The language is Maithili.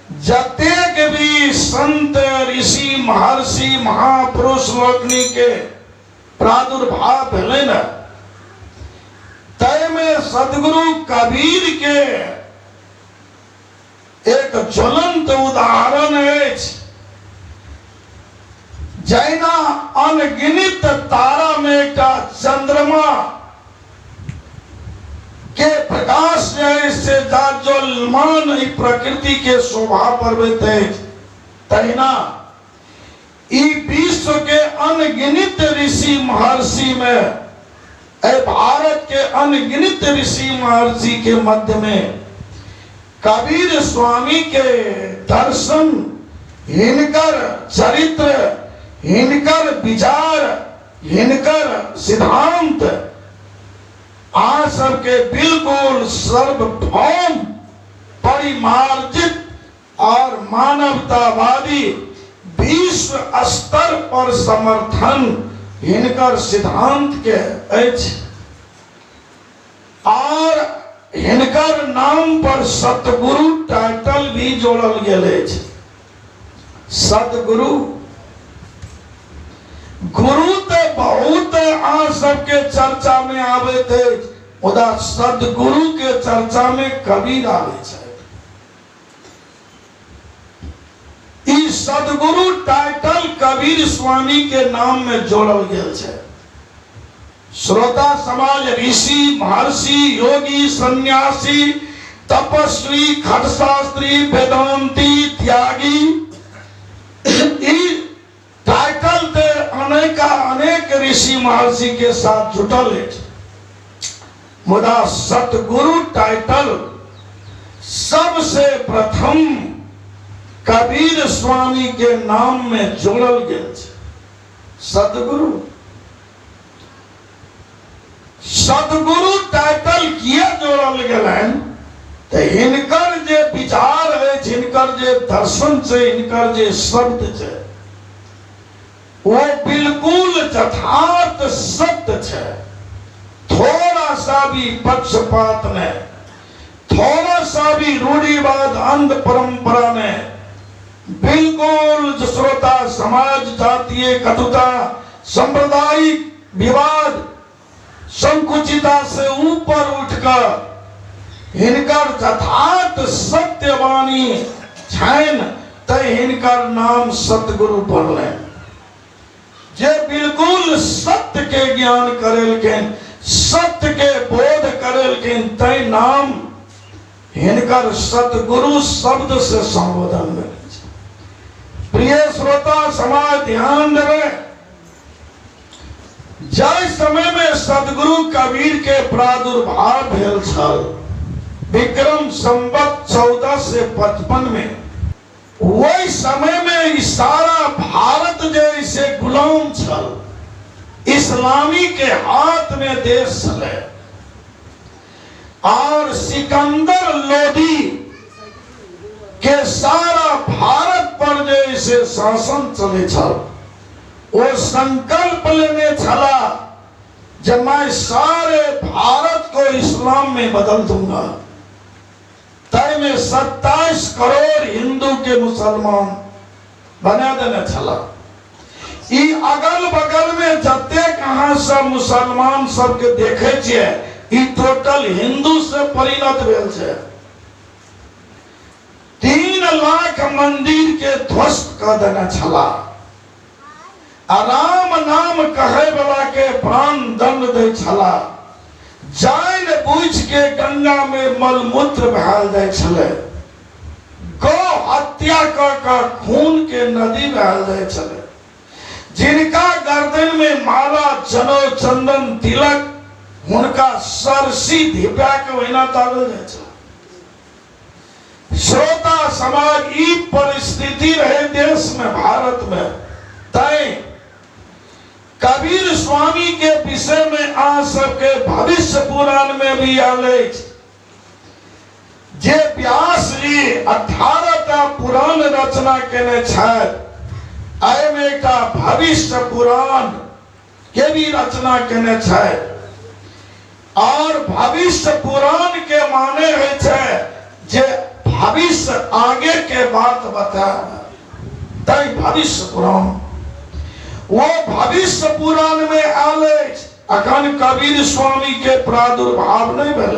जतेक भी संत ऋषि महर्षि महापुरुष लोकनि के प्रादुर्भाव भेलै ने, ताहिमे सदगुरु कबीर के एक ज्वलंत उदाहरण अछि। जहिना अनगिनत तारा में एकटा चंद्रमा के प्रकाश जे अछि से जाज्वल्यमान एहि प्रकृति के शोभा बढ़बैत अछि, तहिना ई विश्व के अनगिनत ऋषि महर्षि में, एहि भारत के अनगिनत ऋषि महर्षि के मध्य में कबीर स्वामी के दर्शन, हिनकर चरित्र, हिनकर विचार, हिनकर सिद्धांत आ सबके बिल्कुल सर्वभौम, परिमार्जित और मानवतावादी विश्व स्तर पर समर्थन हिनकर सिद्धांत के अछि और हिनकर नाम पर सतगुरु टाइटल भी जोड़ल गेल अछि। सतगुरु गुरु तो बहुत अहाँ सबके चर्चा में आबैत अछि, मुदा सदगुरु के चर्चा में कबीर आबै छथि। ई सदगुरु टाइटल कबीर स्वामी के नाम में जोड़ल गेल छै। श्रोता समाज ऋषि महर्षि योगी सन्यासी तपस्वी खटशास्त्री वेदांती त्यागी ई टाइटल ते अनेका अनेक ऋषि महर्षि के साथ जुटल अछि, मुदा सतगुरु टाइटल सबसे प्रथम कबीर स्वामी के नाम में जोड़ल गेल छै। सतगुरु सदगुरु टाइटल किया जोड़ल गेलनि तऽ हिनकर जे विचार अछि, हिनकर जे दर्शन छै, हिनकर जे शब्द छै, ओ बिल्कुल यथार्थ सत्य छै। थोड़ा सा भी पक्षपात नहीं, थोड़ा सा भी रूढ़िवाद अंध परंपरा ने, बिल्कुल श्रोता समाज जातीय कटुता सांप्रदायिक विवाद संकुचिता से ऊपर उठकर हिनकर यथार्थ सत्यवाणी छनि, तै हिनकर नाम सतगुरु पड़लनि। जे बिल्कुल सत्य के ज्ञान करेलखिन, सत्य के बोध करेलखिन, तै नाम हिनकर सतगुरु शब्द से संबोधन भेल। प्रिय श्रोता समाज ध्यान देवे, जाहि समय में सदगुरु कबीर के प्रादुर्भाव भेल छल, विक्रम संवत 1455 में, वही समय में ई सारा भारत जैसे गुलाम छल, इस्लामी के हाथ में देश छलै और सिकंदर लोदी के सारा भारत पर जैसे शासन चले छल, वो संकल्प लेने छला जब मैं सारे भारत को इस्लाम में बदल दूंगा। तय में 27 करोड़ हिंदू के मुसलमान बना देने छला। ई अगल बगल में जतेक अहाँ सब मुसलमान सबके देखे छियै, ई टोटल हिंदू से परिणत भेल छै। 3 लाख मंदिर के ध्वस्त कऽ देने छला आ राम नाम कहे वाला के प्राण दंड दै छला। जान बुझ के गंगा में मलमूत्र बहाल जाइ छलै, गौ हत्या कऽ कऽ खून के नदी बहाल जाइ छलै। जिनका गर्दन में माला जनौ चंदन तिलक, हुनका सरसी धिपा के ओहिना तारल जाइ छलै। श्रोता समाज ई परिस्थिति रहे देश में, भारत में। तैं कबीर स्वामी के विषय में अहाँ सबके भविष्य पुराण में भी आयल अछि जे व्यास जी 18 टा पुराण रचना केने छथि, एहिमे एकटा भविष्य पुराण के भी रचना केने छथि। और भविष्य पुराण के माने होइ छै जे भविष्य आगे के के बात बतायब। तै भविष्य पुराण, वो भविष्य पुराण में आयल अछि। अखन कबीर स्वामी के प्रादुर्भाव नहीं भेल।